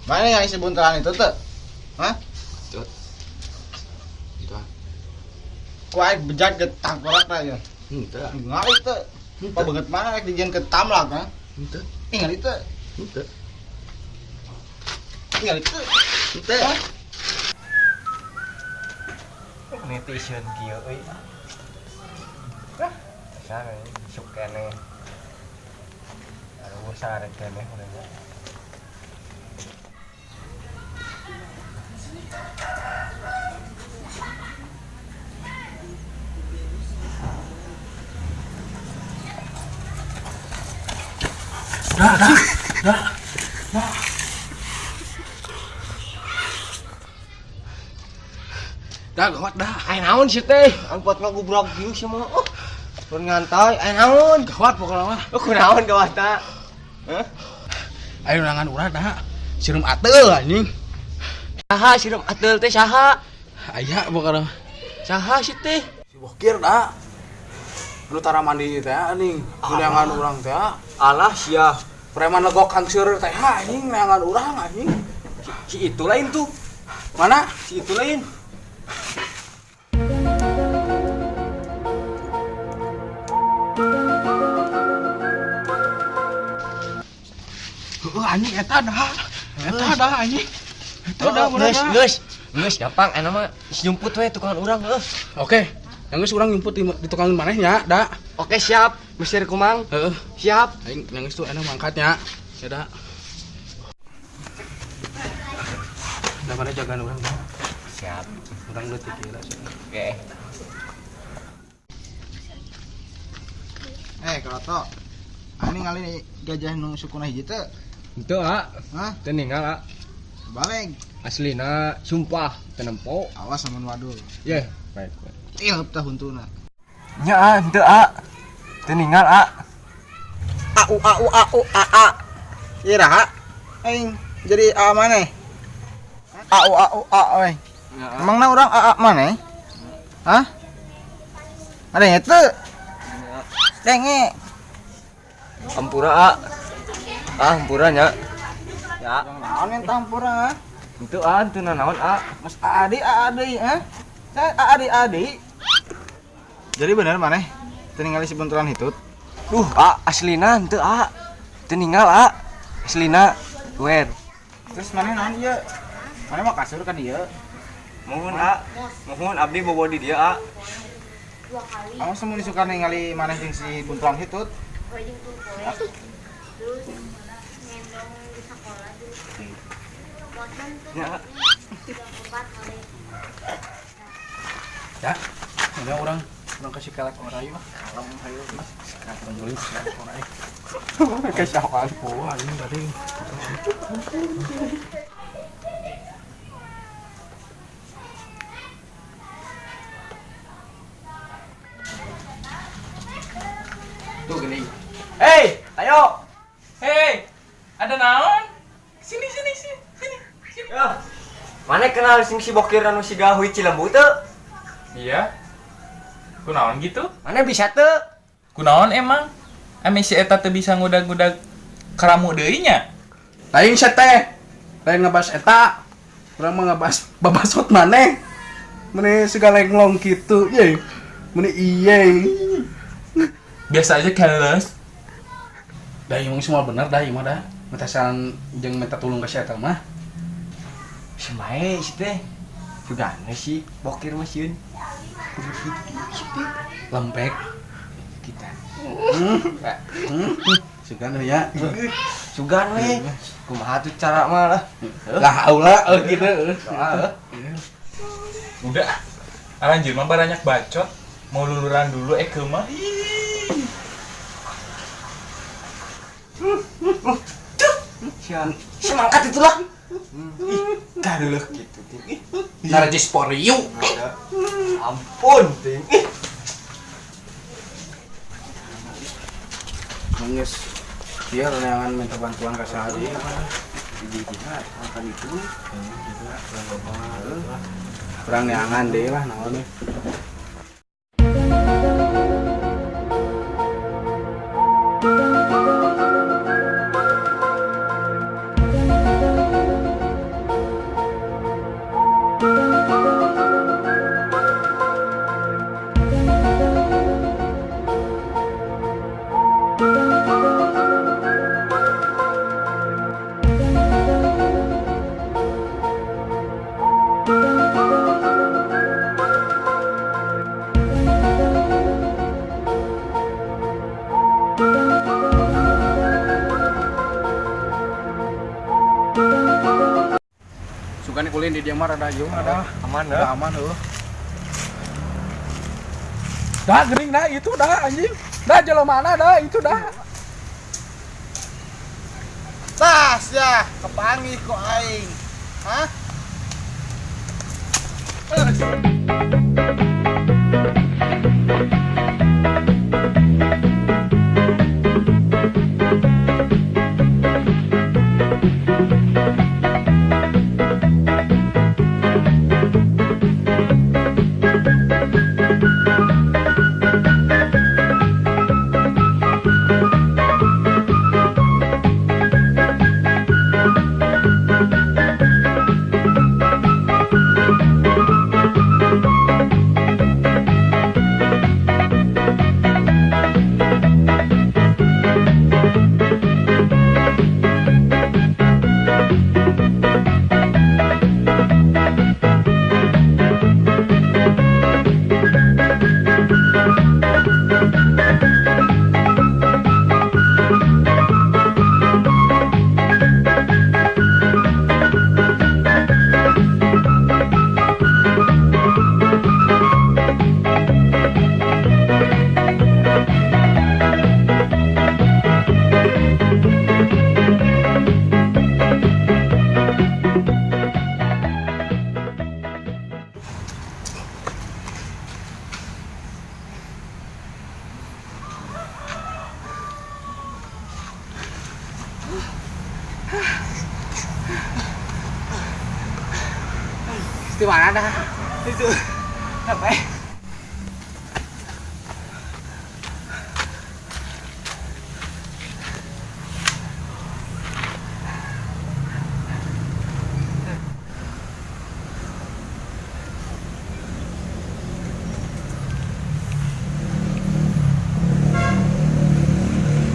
Mana yang isi buntelan itu tuh? Hah? Tuh. Itu ah. Ku aing bejat ke tangkorak lah ya. Henteu. Ngali teu. Pa beungeut mana rek dijieun ke tamlak ha? Henteu. Ningali teu. Henteu. Ningali teu. Henteu. Hah? Netizen kieu euy. Ah, sana isuk keneh. Aduh, sare keneh urang. Dah, dah. Dah. Dah. Dah gawat dah. Ai naon sih teh? Angkot ngagubrak kieu sia mah. Oh. Turun ngantai, ai naon? Gawat pokokna mah. Oh, kunaon gawat ta? Hah? Ayo nangan urang dah. Sireum ateul anjing. Saha sireum ateul teh saha? Aya pokokna. Saha sih teh? Si bokir dah. Nu tara mandi teh anjing. Neangan urang teh. Alah sia. Preman legok hangseur teh anjing neangan urang anjing. Si itu lain tuh. Mana? Si itu lain. Heeh anjing eta dah. Eta dah anjing. Eta dah Geus, geus. Geus gampang enak mah jemput we tukangan urang heuh. Oke. Yang geus urang nyumput di tukang maneh nya, da. Oke, siap. Mesir kumang. Heeh. Siap. Aing yang geus tuh enak mangkatnya. Ya da. Da mana jagaan urang dah. Siap. Urang leutik ieu lah. Oke. Eh, Kroto. Ani ngali gajah nu sukuna hiji teu? Henteu, ah. Hah? Teu ninggal, ah. Balik. Aslina sumpah teu nempo. Awas sama nu wadul. Ye, baik. Baik. Tilep tah huntuna. Nya ah, henteu ah. Teu ninggal ah. A U A U A U A A. Iraha aing jadi A maneh? A U A U A we. Emangna urang A A maneh? Hah? Ada yang teu? Denge. Ampura ah. Ah, ampura nya. Ya. Naon yang tampura? Henteu ah, henteu nanaon ah. Mas A Adi A Adi, hah? Saya A Adi Adi. Jadi bener maneh teu ningali si buntelan hitut? Duh, ah aslina henteu ah. Teu ninggal ah. Aslina wer. Terus maneh naon ieu? Maneh mah kasur kan ieu. Mohon ah. Mohon abdi bobo di dieu ah. Awas mun disuka ningali maneh jeung si buntelan hitut. Ya. Ya. Udah urang kasih kelek orang ieu mah. Kalem hayu. Beli kelek orang. Kesawan. Oh, anjing tadi. Tuh gini. Hei, ayo. Hei, ada naon? Sini sini sini sini. Sini. Ya. Mana kenal sing si bokir anu siga hui Cilembu teu? Iya. Kunaon gitu? Mana bisa teu? Kunaon emang? Ame si eta teu bisa ngudag-ngudag keramu deui nya? Lain sia teh. Lain ngebahas eta. Urang mah ngebahas babasot maneh. Meni segala lenglong gitu, ye. Meni iye. Biasa aja keles. Dah emang semua bener dah ieu mah dah. Minta saran jeung minta tulung ka si eta mah. Semae si teh. Sugana sih bokir mah sieun. Lempek Kita. Sugan ya. Sugan we. Kumaha tuh cara mah lah. Lah aula gitu. Doa. Udah. Anjir mah banyak bacot. Mau luluran dulu ke mah. Sia. Semangkat itulah. Ih, galuh gitu ting. Ih, Narajis for you. ampun ting. Ih. Nangis. Dia neangan minta bantuan ka saha deui. Makan itu. Kurang neangan deui lah naon we. Sugan kulin di dia mah rada ieu mah rada Aman rada aman heuh. Dah geuning dah itu dah anjing. Dah jelema mana dah itu dah. Tas ya, kepanggih kok aing. Hah? Di mana dah? Itu. Apa?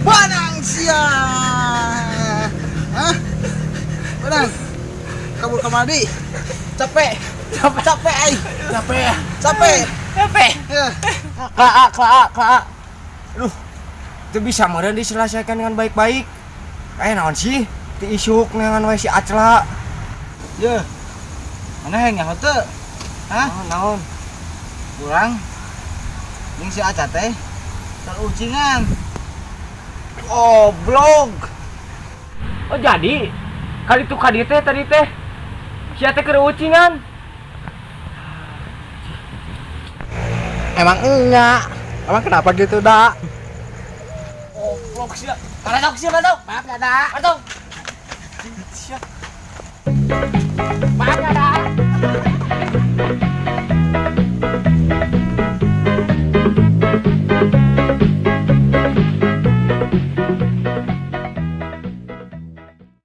Banang sia. Hah? Banang. Kabur ke mandi. Capek. Capek capek aing. Capek ya. Capek. Capek. Ya. Kak, kak, kak. Aduh. Itu bisa meureun diselesaikan dengan baik-baik. Naon sih? Ti isuk neangan we si Acla. Ye. Mana yang nyaho teu? Hah? Oh, naon? Kurang. Jeung si Aca teh terucingan. Goblok. Oh jadi kali itu kadi teh tadi teh sia teh keur ucingan. Emang enggak. Emang kenapa gitu, dak? Goblok sia. Karadok sia, Karadok. Maaf ya, dak. Karadok. Sia.